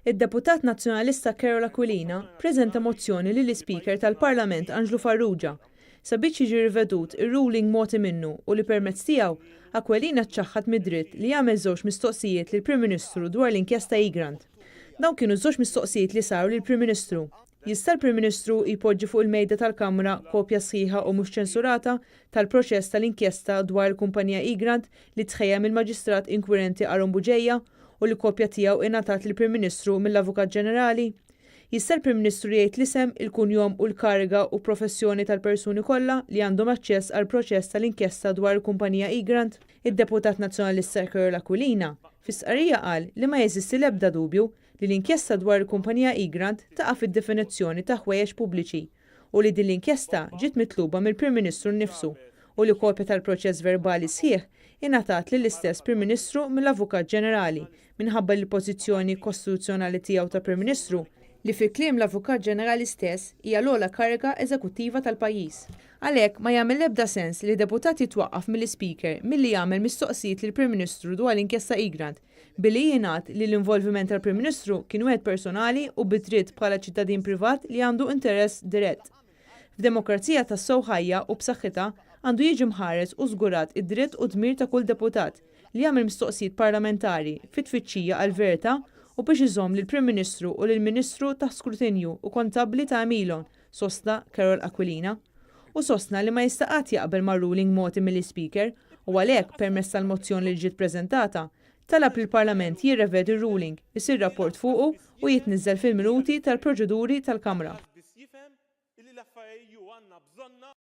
Id-deputat Nazzjonalista Karol Aquilina ppreżenta mozzjoni lill-Ispeaker tal-Parlament Anġlu Farrugia sabiex jiġi rivedut ir-ruling mogħti minnu u li permezz tiegħu Aquilina ċċaħħad mid-dritt li jagħmel żewġ mistoqsijiet lill-Prim Ministru dwar l-inkjesta Egrant. Dawn kienu żewġ mistoqsijiet li saru lill-Prim Ministru. Jista' l-Prim Ministru jpoġġi fuq il-mejda tal-Kamra kopja sħiħa u mhux ċensurata tal-proċess tal-inkjesta dwar il-kumpanija Egrant li tħejja mill-Maġistrat Inkwirenti Aaron Bugeja u li kopja tiegħu ingħatat lill-Prim Ministru mill-Avukat Ġenerali? Jista' l-Prim Ministru jgħid l-isem, il-kunjom u l-kariga u professjoni tal-persuni kollha li għandhom aċċess għall-proċess tal-inkjesta dwar il-kumpanija Egrant? Id-deputat Nazzjonalista Karol Aquilina fi stqarrija qal li ma jeżisti l-ebda dubju li l-inkjesta dwar il-kumpanija Egrant taqa' fid-definizzjoni ta' ħwejjeġ pubbliċi u li din l-inkjesta ġiet mitluba mill-Prim Ministru nnifsu u li kopja tal-proċess verbali sħiħ ingħatat lill-istess Prim Ministru mill-Avukat Ġenerali minħabba li l-pożizzjoni kostituzzjonali tiegħu ta' Prim Ministru, li fi kliem l-Avukat Ġenerali stess hija l-ogħla kariga eżekuttiva tal-pajjiż. Għalhekk, ma jagħmel l-ebda sens li deputat jitwaqqaf mill-Ispeaker milli jagħmel mistoqsijiet lill-Prim Ministru dwar l-inkjesta Egrant billi jingħad li l-involviment tal-Prim Ministru kien wieħed personali u bi dritt bħala ċittadin privat li għandu interess dirett. F'demokrazija tassew ħajja u b'saħħitha, għandu jiġi mħares u żgurat id-dritt u d-dmir ta' kull deputat li jagħmel mistoqsijiet parlamentari fit-tfittxija għall-verità u biex iżomm lill-Prim Ministru u lill-Ministru taħt skrutinju u kontabbli ta' għemilhom, sostna Karol Aquilina. Hu sostna li ma jista' qatt jaqbel mar-ruling mogħti mill-Ispeaker u għalhekk, permezz tal-mozzjoni li ġiet preżentata, talab lill-Parlament jirrevedi r-ruling, isir rapport fuqu u jitniżżel fil-minuti tal-proċeduri tal-Kamra.